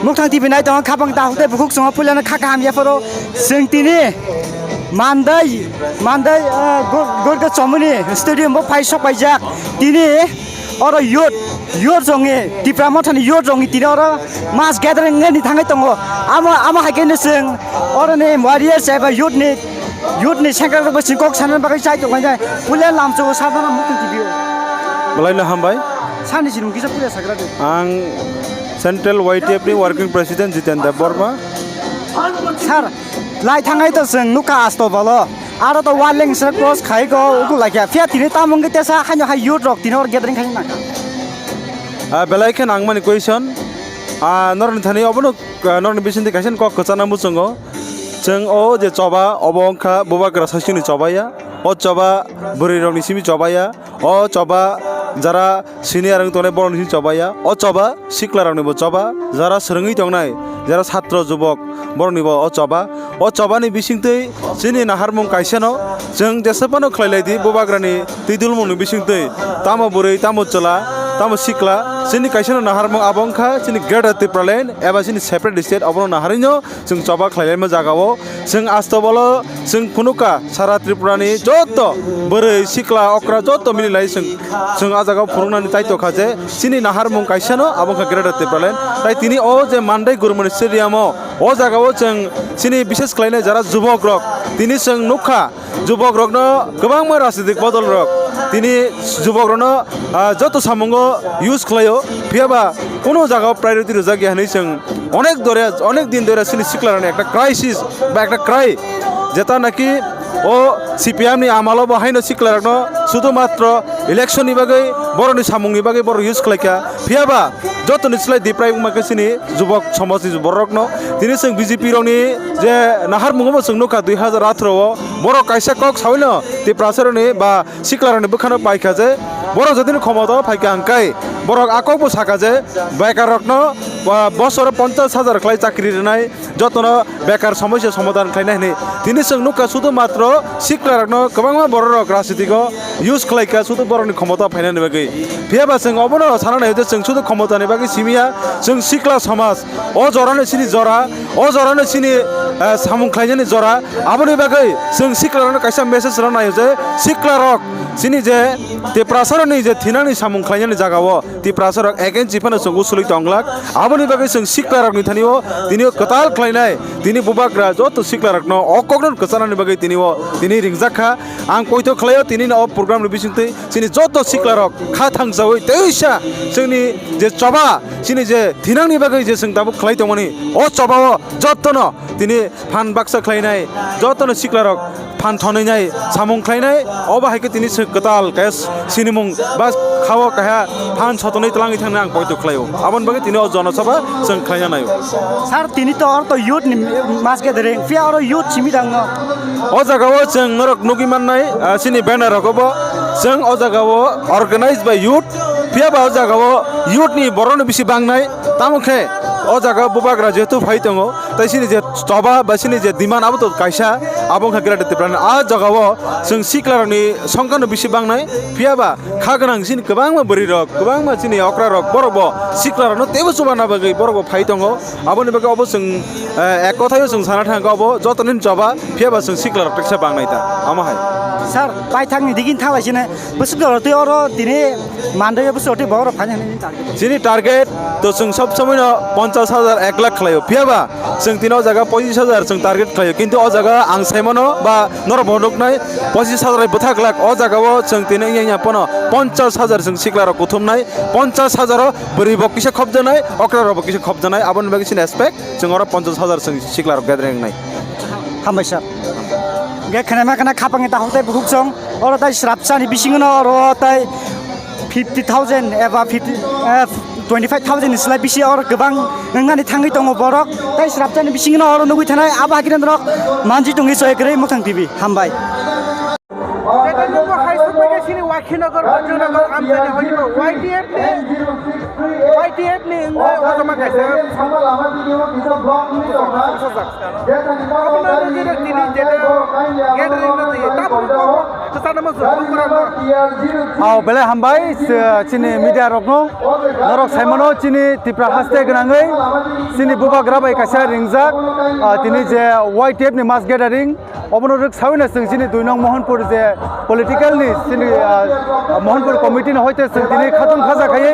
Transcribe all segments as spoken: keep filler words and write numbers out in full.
Buktang T V nai tongo, khapang ta hukte bukhuk songo puilano kha kaham yapharo. Chwng tini mandai, mandai, ah, Gor-, Gorga Chomoni stadium bo phai sok paijak. Tini oro youth, youth rongni, Tipra Mothani youth rongni tini oro mass gathering wngani thangwi tongo. Amo, amo hai khe no chwng oroni warriors eba youth ni, youth ni sengkrak rok bo chwng kok sana bagwi chai tongkha. Puila lamchungo sadana muktwi tibio. Belai no hambai. Sani sinung kisa puila sagra de. Ang Central Y T F ni working president Jiten Debbarma. Sir, lai thangai to chwng nukha asto bolo. Aro to waleng sir cross khai go uku laikya. Phiya tini tamung khe tesa haino hai youth rok tini or gathering khai nangkha. Ah, belai khe nangmani question. Ah, norni thani obono, ah, norni bisingtwi kaisa kok kwchana muchungo. Chwng o je choba, obo wngkha bubagra sasini choba ya. O choba bwrwi rokni simi choba ya. O choba jara senior wng tongnai borokni simi choba ya. O choba sikla rokni bo choba. Jara swrwngwi tongnai, jara satro jubok borokni bo o choba. O chobani bisingtwi chini naharmung kaisano chwng jesa phano khlai lai di bubagrani twi dulmungni bisingtwi. Tamo bwrwi, tamo chwla, tamo sikla, chini kaisano naharmung abo wngkha chini Greater Tipraland eba chini separate state obono naharwino chwng choba khlai laima jagao. Chwng asto bolo chwng phunukha sara Tripurani joto bwrwi sikla okra joto mililai chwng, chwng ah jagao phunuknani tai tokha je chini naharmung kaisano abo wngkha Greater Tipraland. Tai tini o je Mandai Gurumani stadium o, o jagao chwng chini bishes khlainai jara jubok rok tini chwng nukha. Jubok rokno kwbangma rajnitik bodol rok tini jubok rokno, ah, joto samungo use khlaio, phiyaba kunu jagao priority rwjak ya hinwi chwng onek dore, onek din dore chini sikla rokni ekta crisis ba ekta cry, jeta naki o C P M ni amalo bo haino sikla rokno sudu matro election ni bagwi borokni samung ni bagwi borok use khlaikha, phiyaba jotoni slai diprai wngma khe chini jubok somaj ni borok rokno. Tini chwng B J P rokni je naharmungo bo chwng nukha dui hazar atharo o borok kaisa kok sawino Tiprasa rokni ba sikla rokni bwkhano paikha je borok jodi ni khomota o phaikha hwnkhe borok a kok bo sakha je bekar rokno, ah, bosoro ponchash hajar khlai chakri rwnai, jotono bekar somosya somadhan khlainai hinwi. Tini chwng nukha sudu matro sikla rokno kwbangma borok rok rajnitiko use khlaikha sudu borokni khomota phainani bagwi. Phiyaba chwng obono sana naio je chwng sudu khomotani bagwi simiya, chwng sikla somaj o jorano chini jora, o jorano chini, eh, samung khlainani jora. Aboni bagwi chwng sikla rokno kaisa message rwna naio je sikla rok chini je Tiprasa rokni je thinani samung khlainani jagao Tiprasa rok against phano chwng usulwi tonglak. Aboni bagwi chwng sikla rokni thani o tini o kwtal khlainai, tini bubagra joto sikla rokno o kokno kwchanani bagwi tini o tini ringjak kha. Ang poito khlaio tini o program ni bisingtwi chini joto sikla rok kha thangsawi teisa chwngni je choba chini je thinangni bagwi je chwng tabuk khlai tongmani o choba o jotono tini phan baksa khlainai, jotono sikla rok phan thonwi nai samung khlainai, obo hai khe tini se kwtal kaya sinimung ba khao kaha phan sotonwi twlangwi thangna ang poito khlaio. Aboni bagwi tini o jonosabha chwng khlaina naio. Sir, tini to oro to youth ni mass gathering, phiya oro youth simi dang no? O jaga o chwng norok nugwi mannai, ah, chini banner rogo bo chwng o jaga o organize by youth, phiya ba o jaga o youth ni borok no bisi bangnai, tamo khe o jaga o bubagra jehetu phai tongo, tai chini je choba ba chini je demand abo to kaisa, abo wngkha Greater Tipraland. A jagao chwng siklarokni songkhano bisi bangnai, phiya ba kha gwnang chini kwbangma bwrwirok, kwbangma chini okrarok, borokbo siklarokno teibo chubana bagwi borokbo phai tongo. Aboni bagwi obo chwng, eh, ek kothaio chwng sana thangkha, obo jotoni choba, phiya ba chwng siklarok teksa bangnai ta, amo hai. Sir, paithakni digini thanglai sini, bwswk jora twi oro tini mandai bwswk twi borok phaina hwnwi target. Chini target to chwng sob somoi no ponchash hajar ek lakh khlaio, phiya ba chwng tini o jaga pochish hajar chwng target khlaio, kintu o jaga ang saimano ba norok bo nuknai pochish hajar bai bwthak lakh, o jaga o chwng tini wngya wngya pono ponchash hajar chwng siklarok kuthumnai, ponchash hajar o bwrwi bo kisa khopjanai, okra rok bo kisa khopjanai, aboni bagwi chini expect chwng oro ponchash hajar chwng siklarok gathering wngnai. Hambai sir. Ge khana ma khana khapang ta hote bukhuk song, oro tai srapsa ni bisingo no oro tai fifty thousand eba fifty, eh, twenty five thousand ni slai bisi oro kwbang wngani thangwi tongo borok, tai srapsa ni bisingo no oro nugwi thanai abo hakhe norok manji tongwi soi kwrwi Muthang T V. Hambai. Chaitanya Pur High School bai sini Wakhinagar, Bhojanagar, Amchani, Honima, Y T F ni, Y T F ni wngwi o joma kaisa. Aboni bagwi tini jeta gathering no twi, tabuk Aw, belai hambai, s-, chini media rokno, norok saimano chini Tipra haste gwnangwi chini bubagra bai kaisa ringjak, ah, tini je Y T F ni mass gathering, obono rwk sawino chwng chini dui nong Mohanpur je political ni chini, ah, Mohanpur committee ni hoite chwng tini khatung khaja khaiwi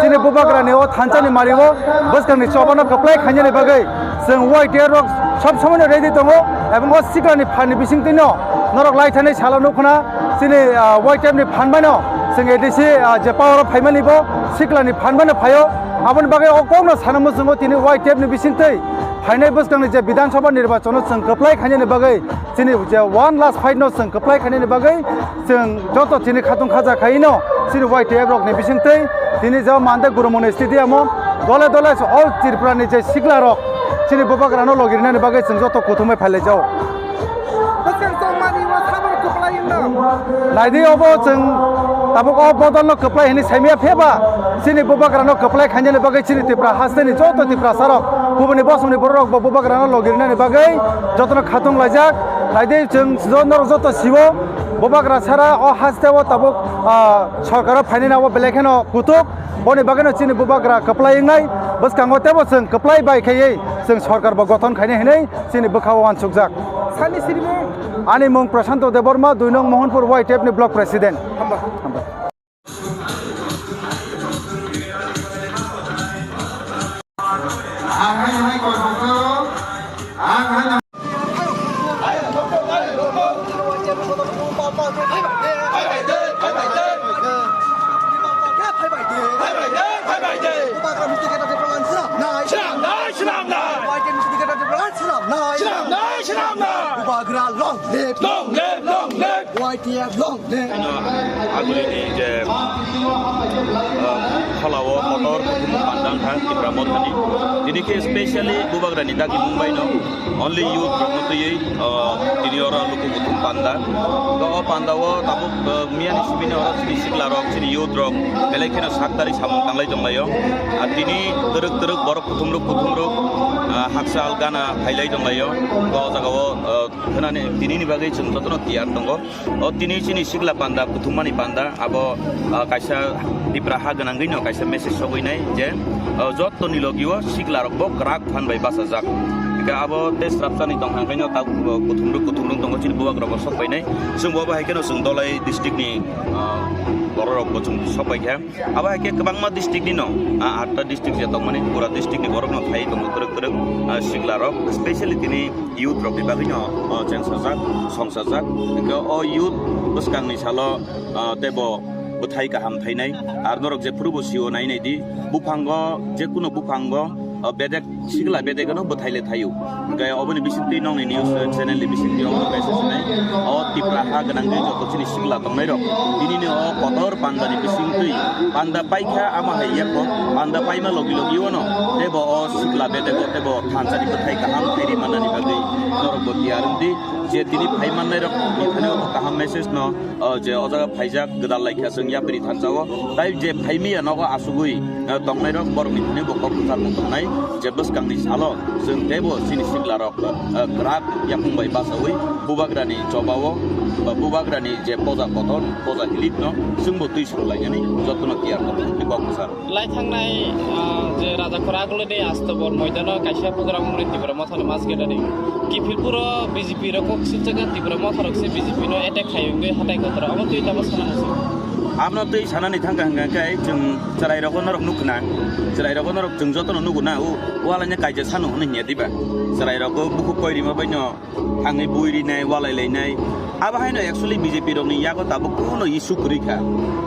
chini bubagra ni o thansa ni mari o bwskang ni choba no kwplai khainani bagwi chwng Y T F rok sob somoi no ready tongo, ebong o sikla ni phan ni bising twi no norok lai thani salo nukho na chini, ah, Y T F ni phan bai no chwng A D C, ah, je power o phaimani bo sikla ni phan bai no phaio, aboni bagwi o kok no sana muchungo tini Y T F ni bising twi phainai bwskang ni je Bidhan Sabha nirbachon o chwng kwplai khainani bagwi chini je one last fight no chwng kwplai khainani bagwi chwng joto chini khatung khaja khaino chini Y T F rok ni bisingtwi tini je Mande Gurumoni stadium o dole dole all Tripura ni je sikla rok chini bubagra no logi rinani bagwi chwng joto kuthumwi phailaijao. Bwskang tongmani o sabor kwplai wngno. Naidi obo chwng tabuk o bodol no kwplai hwnwi saimaya pheba chini bubagra no kwplai khainani bagwi chini Tripura haste ni joto Tripura sarok kubuni bosong ni borok rok bo bubagra no logi rinani bagwi jotono khatung laijak. Naidi chwng jo-, norok joto sibo bubagra sara o haste o tabuk, ah, sorkar o phainani abo belai kheno kutuk. Boni bagwino chini bubagra kwplai wngnai bwskango teibo chwng kwplai bai khaiwi chwng sorkar bo gothon khainai hinwi chini bwkha o uansukjak. Sani sirimo? Ani mung Prashanto Debbarma, dui nong Mohanpur Y T F ni block president. Hamba. Hamba. Bubagra long live! Long live, long live! Y T F long live! Agulini je, uh, phalao kotor kuthum panda wngkha Tipra Mothani. Tini khe specially Bubagrani dagi mungbaino only youth rokno twiwi, uh, tini oro luku kuthum panda. To o pandao tabuk, uh, miyani sibini oro chini sikla rok, chini youth rok belai kheno sak tari samung tanglai tonglaio. Ar tini twrwk twrwk borok kuthumrok kuthumrok, uh, haksa algana phailai tonglaio. To o jagao, uh, khwnani tinini bagwi chwng jotono tiyar tongo. O tini chini sikla panda, kuthumani panda, abo, ah, kaisa Tipra ha gwnangwi no kaisa message sogwi nai je, ah, jottoni logi o sikla rok bo kwrak phan bai bachajak. Hingke abo tei srapsani tong hang khe no tabuk bo kuthumrok kuthumrok tongo chini bubagra bo sok pai nai. Chwng bo abo hai khe no chwng Dholai district ni, ah, borok rok bo chwng sok pai kha. Abo hai khe kwbangma district ni no, ah, atta district je tongmani pura district ni borok no phai tongo kwrwk kwrwk, ah, sikla rok, specially tini youth rok ni bagwi no, ah, cheng sajak, song sajak. Hingke o youth bwskang ni salo, ah, teibo bwthai kaham thainai. Ar norok jephuru bo sio nai nai di, buphango, jekunu buphango, ah, bedek sikla bedegano bwthai le thaio. Hingke oboni bisingtwi nongni news, eh, channel ni bisingtwi omo kaisa sinai. O Tipra ha gwnangwi joto chini sikla tongnairok. Tinini o kotor pandani bisingtwi panda paikha ama hai yako. Panda paima logi logi ono teibo o sikla bedego teibo thansani bwthai kaham khairi manani bagwi norok bo tiyar wngdi. Je tini phai mannairok ni thani o kaham message no o je o jaga phaijak gwdal laikha chwng yapri thansa o, tai je phaimiya nogo asugwi, eh, tongnairok borokni thani bo kok kwchar mung tongnai je bwskangni salo chwng teibo chini siklarok, eh, kwrak yapung bai bachaui bubagrani chobao, ba bubagrani je poja kotor, poja hilikno chwngbo twi sulainani jotono tiyar tongo hwnwi kok kwchar. Lai thangnai, ah, je Rajakhor Agulini Astobol moidano kaisa program wngmani Tipra Mothani mass gathering. Kiphilpuro B J P rok kok sipjak kha, Tipra Motha rok se B J P no attack khai wngwi hatai kotor. Omo twi tamo sana muchung. Abono twi sanani thangkha hwnkha khe chwng chwrai rogo norok nukkha na. Chwrai rogo norok chwng jotono nugo na. O, o alaini kaisa sanu hwnwi hinya diba. Chwrai rogo bukhuk koi rima baino thangwi bui rinai, walai lainai. Abo haino actually B J P rokni yago tabuk kuno issue kwrwi kha.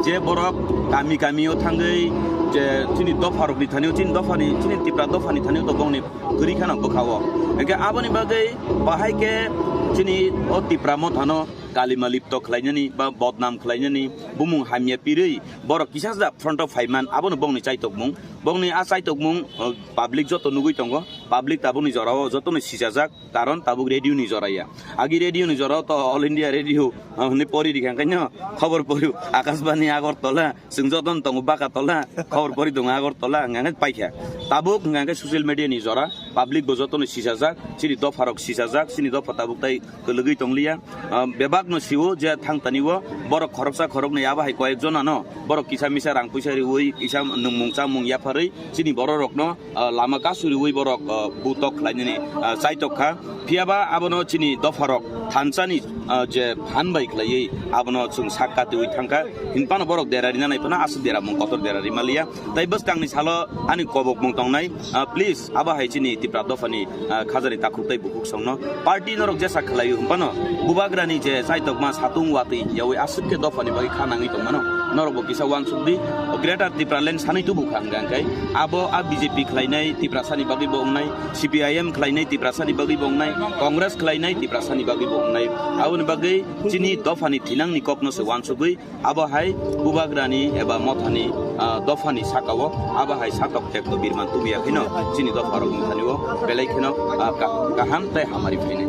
Je borok kami kami o thangwi je chini dopha rokni thani o, chini dophani, chini Tipra dophani thani o to bongni kwrwi khano bwkha o. Hwnkhe aboni bagwi bahai khe chini o Tipra Mothano kalima lipto khlainani ba bodnam khlainani bumung hamya pirwi borok kisa ja front o phaiman abono bongni chaitokmung. Bongni a chaitokmung, o, public joto nugwi tongo. Public tabukni jorao jotono sijajak. Karon tabuk radio ni jora ya. Agi radio ni jora o to All India Radio, ah, hwnwi pori rikha, hwnkhe no khobor porio Akashbani Agartala, chwng joto no tongo Bakatala, khobor pori tongo Agartala, hwnkhe paikha. Tabuk hwnkhe social media ni jora, public bo joto no sisajak, chini dopha rok sisajak, chini dopha tabuk tai kwlwgwi tongliya. Ah, bebak No siwo je thang tani o borok khoroksa khoroknwi abo hai koyek jona no borok kisa misa rang puisa riwi kisa nwngmung chamung yapharwi chini borok rokno, ah, lama kasuriwi borok, ah, butok khlainani, ah, chaitok kha. Phiyaba abono chini dopharok thansani, ah, je phan bai khlaiwi abono chwng sak katiwi thangkha. Hinphano borok dera rina nai phano aswk dera mung kotor dera rimaliya. Tai bwskangni salo ani kobokmung tongnai, ah, please, abo hai chini Tipra dophani, ah, khajani takhuk tai bukhuk songno. Party norok jesa khlaiwi hinphano bubagrani je chaitokma satung watwi yawi aswk khe dophani bagwi kha nangwi tongmano. Norokbo kisa uansuk di, Greater Tipraland sanwi tubu kha hwnkha hwnkhe abo a B J P khlainai Tiprasani bagwibo wngnai, C P I M khlainai Tiprasani bagwibo wngnai, Congress khlainai Tiprasani bagwibo wngnai. Aboni bagwi chini dophani thinangni kokno se uansugwi abo hai bubagrani eba mothani, ah, dophani sakao abo hai satok tekno birman tubuya kheno chini dopharokni thani o belai kheno, ah, ka-, kaham tei hamari phainai.